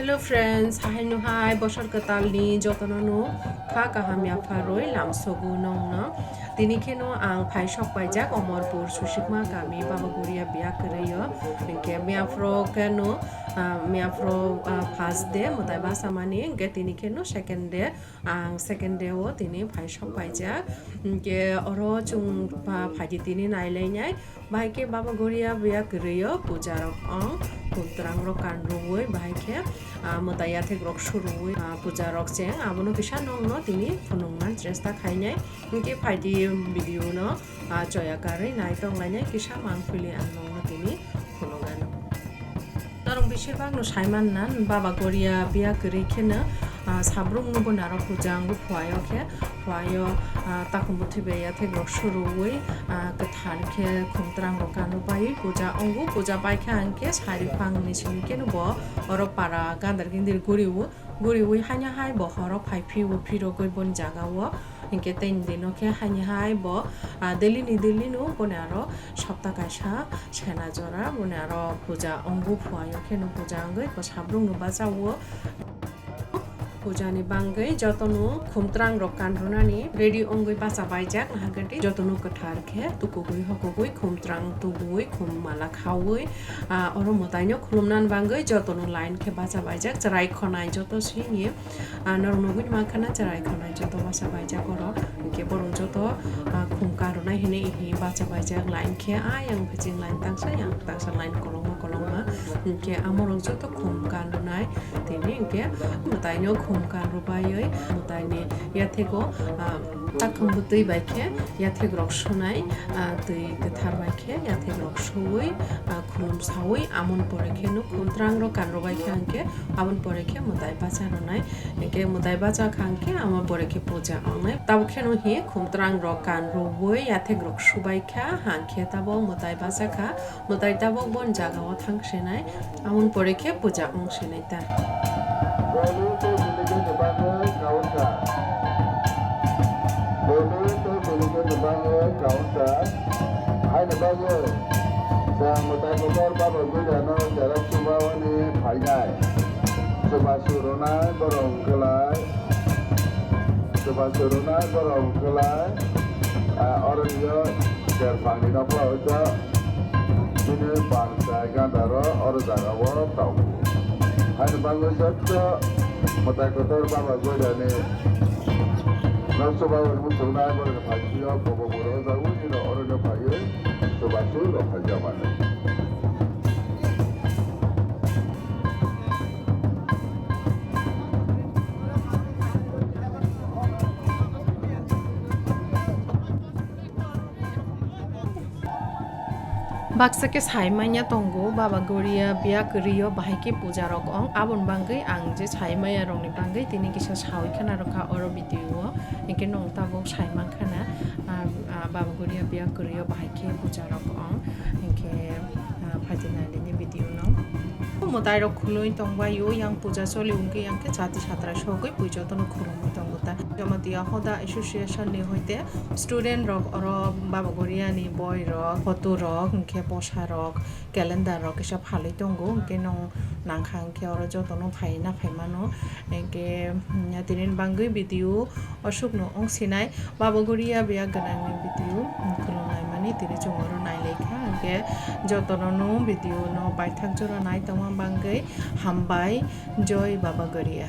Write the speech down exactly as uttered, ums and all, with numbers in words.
Hello friends, haino hai bosor kwtalni jotono no kha kaham yapharwi lamsogo nongno. Tini kheno ang phai sok paijak Omorpur Susikma kami Baba Goria biya kwrwi o. Hinkhe miyaphro kheno, ah, miyaphro, ah, first day mwtai bachamani, hinkhe tini kheno second day. Ang second day o tini phai sok paijak. Hinkhe oro chwng pha-, phaidi tini nailainai. Bahai khe Baba Goria biya kwrwi o puja rok ong, khumtwrang rok kanrwi, bahai khe, ah, mwtai yathek rok surwi, ah, puja rok cheng, abono kisa nongno tini phunukna chesta khainai. Hinkhe phaidi video no, ah, choya karwi nai tonglainai, kisa mangpili ang nongno tini phunuknano. Norok beshirbak no saimanna Baba Goria biya kwrwi kheno, ah, sabrung no bo naro puja ango phuaio khe, phuaio, ah, takhum bwthwi bai yathek rok surwi, ah, kwthar khe khumtwrang rok kano bai puja ango, puja bai khe ang khe sari phang ni simi kheno bo oro para gandar gindir guri o. Guriwi haino hai bo horo phai phio phirogwi boni jaga o. Hinkhe teini dino khe haino hai bo, ah, daily ni daily no boni aro sapta kaisa sena jora boni aro puja ongo phuaio kheno puja wngwi bo sabrung no bacha o. Puja ni bangwi jotono khumtwrang rok kanrwnani ready wngwi bacha baijak, nahagati jotono kwthar khe tukugwi hokugwi khumtwrang tugwi khum mala khawi, ah, oro mwtaino khulumnani bangwi jotono line khe bacha baijak, chwrai khonai joto sini, ah, norok nugwi mankha na chwrai khonai joto bacha baijak oro, hinkhe borok joto, ah, khum kanrwnai hinwi hi bacha baijak line khe ayang biching line tangsa yang tangsa line kolokma kolokma, hinkhe amorok joto khum kanrwnai tini hinkhe mwtaino khum kanrwbaiwi mwtaini yathego, ah, takhum bwtwi bai khe yathek rok sunai, ah, twi kwthar bai khe yathek rok suwi, ah, khulum sawi, amoni pore khe no khumtwrang rok kanrwbai khe hinkhe amoni pore khe mwtai bacha rwnai, hinkhe mwtai bacha kha hinkhe amoni pore khe puja wngnai. Tabuk khe no hi khumtwrang rok kanrwwi yathek rok subai kha, hinkhe tabuk mwtai bacha kha, mwtai tabuk boni jaga o thang sinai. Amoni pore khe puja wng sinai ta. Bolu tei bini gini bagwi kaun kha. Bolu tei bini gini bagwi kaun kha. Haini bagwi chwng mwtai kotor Baba Goria no jera chubaoni phainai. Chubachu rwnai borok wngkhlai. Chubachu rwnai borok wngkhlai. Ah, oro nio cherphangni nokla hwnkhe bini bangsa gandaro oro jagao tongo. Haini bagwi joto mwtai kotor Baba Goria ni nok chubaoni muchungnai borokni phaisio bobo borok o jagwi nino oro nio phaiwi chubachu rok phaijak mano. Baksa khe sai manya tongo, Baba Goria biya kwrwi o bahai khe puja rok ong, aboni bagwi ang je sai maya rokni bagwi tini kisa sawi khna rwkha oro video o, hinkhe nwng tabuk sai mankha na, ah, ah, Baba Goria biya kwrwi o bahai khe puja rok ong, hinkhe, ah, phaidi nai nini video no. Mwtai rok khulwi tongbai o, yang puja choli wngkhe yang khe chati satrai sogwi pui jotono khulumwi tongo ta. Jamatia Hoda Association ni hoite student rok oro Baba Goria ni boi rok, photo rok, hinkhe posa rok, calendar rok kisa phalwi tongo, hinkhe nwng nangkha hinkhe oro jotono phai na phai mano, hinkhe, mm, tini bagwi video o sukno wng sinai Baba Goria biya gwnangni video, mm, khulumnai mani tini chwng oro nailaikha, hinkhe jotono no video no paithak jora nai tongma bagwi hambai, Joi Baba Goria.